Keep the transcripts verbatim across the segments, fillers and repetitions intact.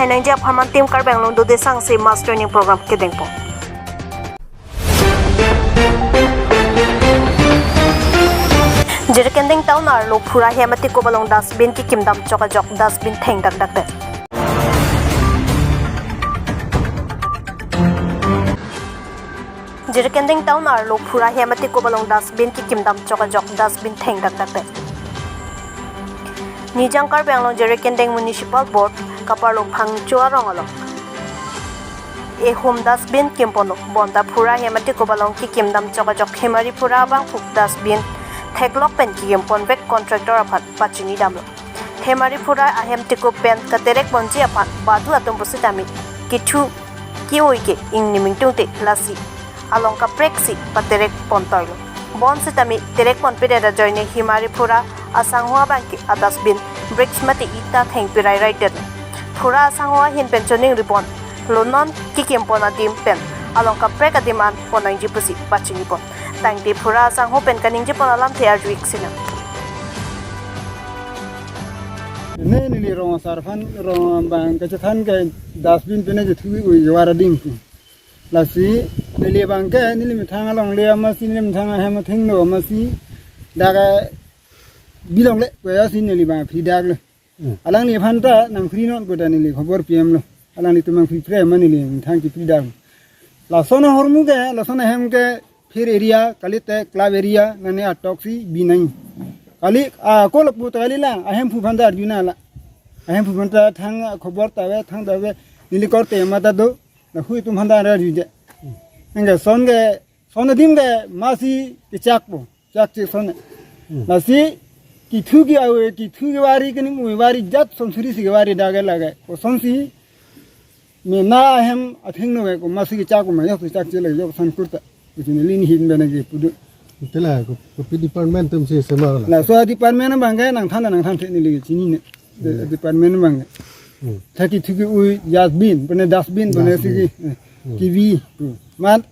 Nangji apharman Team Karbi Anglong dode sangse mass training program kedengpo. Jirikinding town arlo phura hem atikup along dustbin kekim dam chok ajok dustbin thengdak dakde. Jirikinding town arlo phura hem atikup along dustbin kekim dam chok ajok dustbin thengdak dakde. Nijang Karbi Anglong Jirikinding Municipal Board kaparlo Phangcho arong along ehum dustbin kimponlo, bonta phura hem atikup along kekim dam chok ajok hemari phura abangphu dustbin theklok pen kekim ponvek contractor aphan pachini damlo. Hemari phura ahem tikup pen katerek ponji aphan badu atum pusitame kethu ke-oi ke ingnim ingtungte lasi along kaprek si paterek pontoilo. Bonsitame terek ponpedet ajoine hemari phura asangho abangke a dustbin bricks mate ita thengpi rairaidetlo. Phura asangho ahin pen choningri ponlo, non kekim pon adim pen along kaprek adim an pon nangji pusi pachinipon. Tangte phura asangho pen kaningje pon alamthe arju-ik sinang. Ne neli rong asar aphan rong abang kachethan ke dustbin pen ne kethu ke-oi jawar adim. Lasi neli abangke neli methang alongle amatsi neli methang ahem athengno amatsi dak bilongle koya si neli abang phridaklo. Hmm. Alangliphan ta nangphri non pu ta neli khobor pilo. Alanglitum nangphri phre ma neli methang kephridak. Lason ahormu ke, lason ahem ke field area, kalite club area, nane atok si binai. Kali, ah, ko lapu ta kali lang, ahemphu aphan ta arjuna la. Ahemphu aphan ta thang khobor ta ave, thang ta ave, neli korte mata do, lahui atum aphan ta arjuje. Anke son ke, son adim ke masi kechakpo, chakche son. Hmm. Lasi kethu ke-oi, kethu kevari kenim-oi vari jat son suri si kevari dak ke lage. Kosonsi mena ahem athengno ke ko masi kechak ko ma yok chakche le yok san kurta. Kuchini lin hin bena ke pudu. Ite la ko, kopi department atum si semar la. Laso department abangke nangthan nangthanthe neli chinine. Hmm. Department abangke. Hmm. Thaki thuki ui dustbin, pene dustbin, pene dustbin. Siki, eh, Hmm. kivi. Hmm. Mat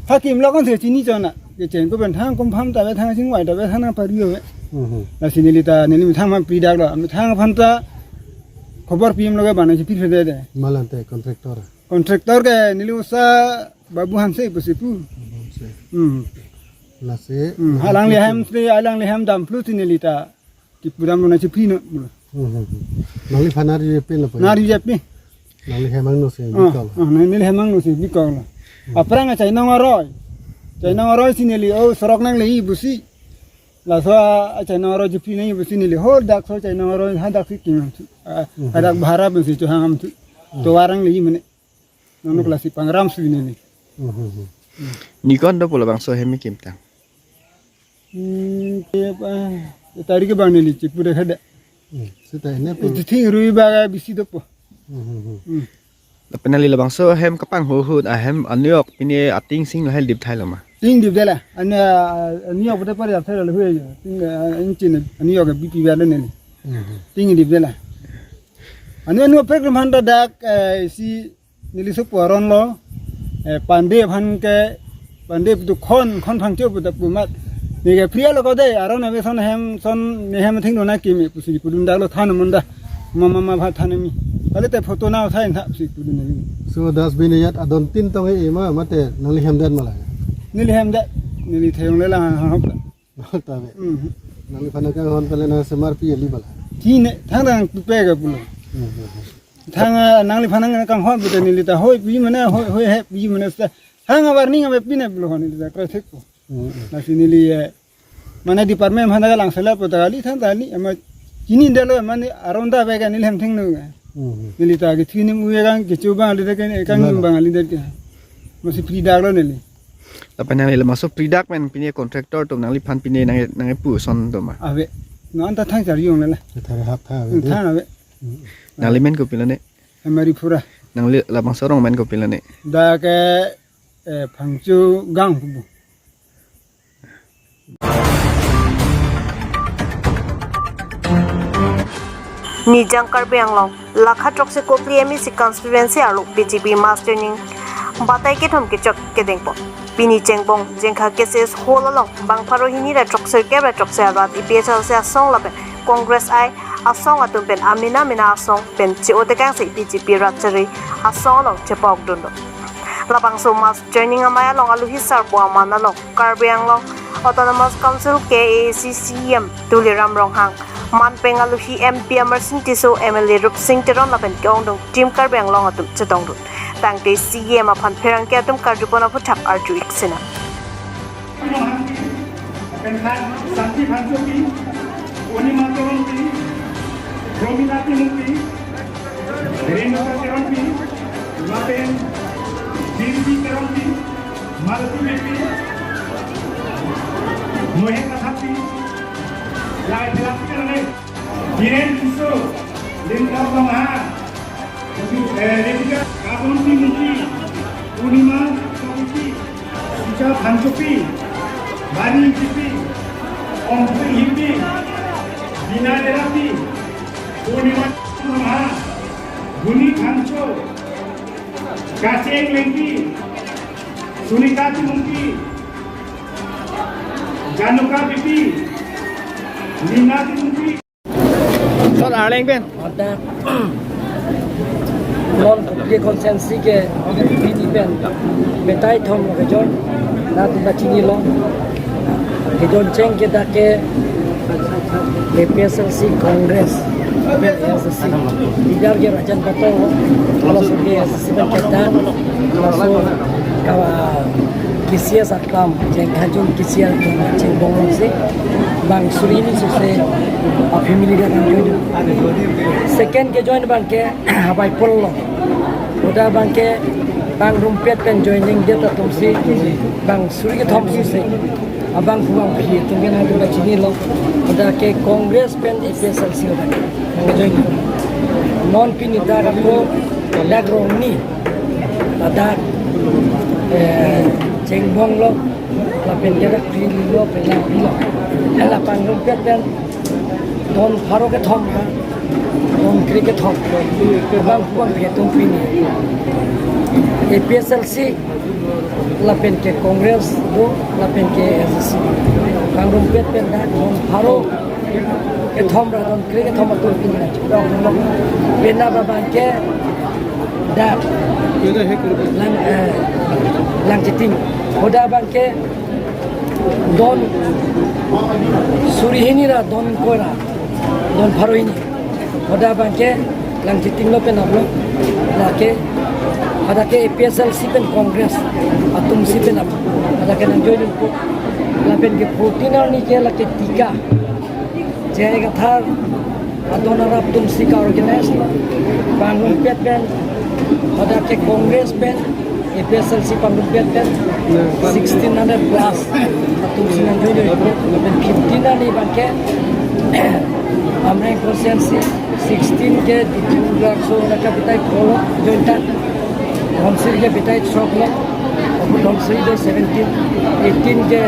thaki imlok an se chini chona. Kecheng ko pen thang kum pham ta ave, thang singvai ta ave, thang nangpari ave. Hmm. Lasi neli ta neli methang aphan phridaklo. Methang aphan ta khobor pilo ke bana si phri de. Malante contractor. Contractor ke neli osa Babu Hanse pusi pu. Hanse. Hmm. Lasi. Hmm. Alangli ahem si, alangli ahem dam phlu si neli ta kepu damlo nangchepri non. Hmm, hmm, hmm. Nangliphan arjujepi lo pu. Nangarjujepi. Nangli hem angno si Oh, bikok. Oh, neli hem angno si bikoklo. Hmm. Aphrang achainong aroi. Chainong aroi si neli, oh, sorok nangle-i pusi. Laso achainong aroi chepri nangji pusi neli. Ho dak so chainong aroi hadak si kim am thu. Ah, Hmm. hadak bhara pusi chohang am thu. Hmm. Tovar nangle-i mane. Nonok Hmm. lasi pangram si neli. Hmm, hmm, hmm. Neli kon do pu labangso hem kekim tang. Hmm, ke apa? Tarik abang neli chepu dak hada. Hmm. Seta ne pu. Itu thing rui baga bisi dopo. Hmm, hmm, hmm. Hmm. Lapen neli labangso hem kapanghu ahut ahem aniyok pine ating sing lahai dip thailo ma. Ting dipde la. Ani, aniyok pada pada thailo hui. Ting, ah, ingchin aniyok B P bala neli. Hmm, hmm. Ting dipde la. Ani anu program handa dak, eh, si neli sopo aron lo, eh, Pande aphan ke, Pande pu khon, khon Phangcho pu ta pu mat. Neke phri lo ko de, aron ave son hem, son ne hem thengno nangkimi pusi pudun daklo than amonda. Mama ma pha than mi. Kalite photo nangthai tha pusi pudun neli. So dustbin ajat adon tin tong e ma mate nangli hem det ma la. Neli hem det, neli theyong le lang hop. Tabe. Hmm. Nangliphan nangkanghon pele nangsemarpi eli bala. Chini, thang thang pepek pulo. Hmm, hmm, hmm. Thang, ah, nangliphan nangkanghon pute neli ta hoi pi mane, hoi, hoi he pi mane sa. Thang warning ave pine pulo neli ta kre thek ko. Hmm, hmm. Lasi neli, eh, mane department aphan ta lang sela pu ta kali thang ta kali ama chini delo mane aron ta ave ke neli hem thengno. Hmm, hmm. Neli ta kethu kenim ui abang kecho abang ledet ke, kangnim Bala. abang ledet ke. Masi phridaklo neli. Lapen nangli labangso phridak pen pine contractor atum nangliphan pine nang, nangpu ason atum ma. Ave. Non ta thang charjong nela. Thang hap tha ave. Thang ave. Nangli men kopilo ne? Hemari phura. Nangli labangso arong men kopilo ne? Dak ke, eh, Phangcho gang pu. Nijang Karbi Anglong, lakha throksi kopli M A C constituency arlo B J P mass training batai kethom kechok kedengpo. Pini chengbong, Jengkha K C S hall along, bang pharo hini ra throksi kep ra throksi arat A P H L C asong lapen Congress I asong atum pen amena mena asong pen che-o tekangsi B J P rat chari asong along chepokdunlo. Labangso mass joining amei along aluhi sarpo aman along Karbi Anglong Autonomous Council K A A C C E M Tuliram Ronghang, manpeng aluhi M P Amarsing Tisso, M L A Rupsing Teron lapen ke-ongdung Team Karbi Anglong atum chetongdun. Tangte C E M aphan pherangke atum karjupon aphuthak arju-ik sinang. Santi Phangchopi, Purnima Teronpi, Promila Timungpi, Renuka Teronpi, lapen Dirbi Teronpi, Malati Beypi, Mohen Kathakpi, lai Philakpi Teronpi, Biren Tisso, Limkap Longha, eh, Rebecca Katonpi Mungki, Purnima Chokipi, Sija Phangchopi, Bani Ingtipi, Ongpui Ingtipi, Bina Derapi, Purnima Longha, Guni Phangcho, Kacheng Lengki, Sunita Timungki, Januka Beypi, Lina Timungki. Sir, arleng pen. Ada non ke constituency ke pini pen betai thom ke join. Latum ta chinilo. Ke join cheng ke dak ke A P H L C, Congress, A P H L C. Leader ke Rajan Pato, laso ke A P H L C pen ke dak, laso kawa K C S akam, jeng hajun K C S akam, jeng bonglong si, bang suri hini sose, a family ke nangjoin. Second ke join abang ke, Habai Pol lo. Hoda abang ke, bang rumpet pen joining det atum si, bang suri kethom sose. Abang pu bang phi, atum ke nangtum ta chinilo. Hoda ke Congress pen A P H L C hoda. Nangjoin. Non pini dak ako, dak Rongni. Ladak, eh, chengbong lo, lapen ke dak Phili lo, pen lang pilo. Hala pangrum pet pen, don pharo kethom ha, don kre kethom. Bang puang phe tum pini. A P H L C, lapen ke Congress do, lapen ke A S D C. Pangrum pet pen dak, don pharo kethom ra don kre kethom atum pini. Pena ba bang ke dak lang, eh, Langchiting. Hoda bang ke don suri hini ra don koi ra don pharo hini. Hoda bang ke Langchiting lo pen ablo. Lake hoda ke A P H L C pen Congress atum si pen ablo. Hoda ke nangjoin ko. Lapen ke fourteen arni ke lake Tika J I Kathar adon arap atum si ka-organize, pangrum pet pen, hoda ke Congress pen, A P H L C pangrum pet pen, sixteen hundred plus atum si nangjoin join, pen fifteen arni bang ke, Amreng constituency, sixteen ke, Diphu Rakso, naka bitai kolo, join tan, Dhonsiri ke bitai sok lo, Abu Dhonsiri do seventeen, eighteen ke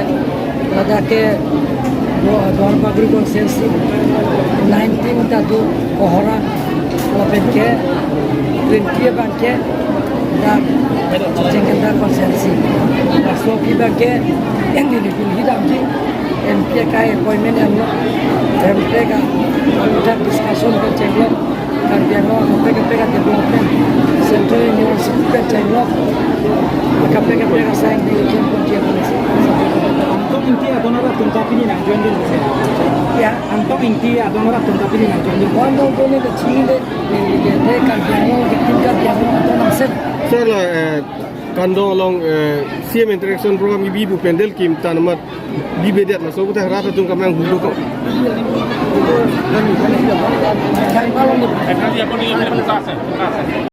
ladak ke do, Duar Bagori constituency, nineteen ta do Kohora, lapen ke twenty bang ke dak Jengkenda constituency. Laso aphi bang ke N D P hidam ji, M P akai appointment yang lo, M P ka, kita discussion ke cheng lo. Karbi Anglong kaprek kaprek a-development, Central University pen cheng lo, kaprek kaprek asai di kin pun dia. Angtong Ingti adon arap atum ta pini nangjoin dun. Ya. Angtong Ingti adon arap atum ta pini nangjoin dun. Wan dong dong ni de chini de, de, de, de, Karbi Anglong, de, tin Karbi Anglong, adon nangset. Sir, la, eh, Kandong along, eh, C M interaction program ibi bu pandal kim tan amat bibedet, laso aputhak rat atum kamang hulo ko.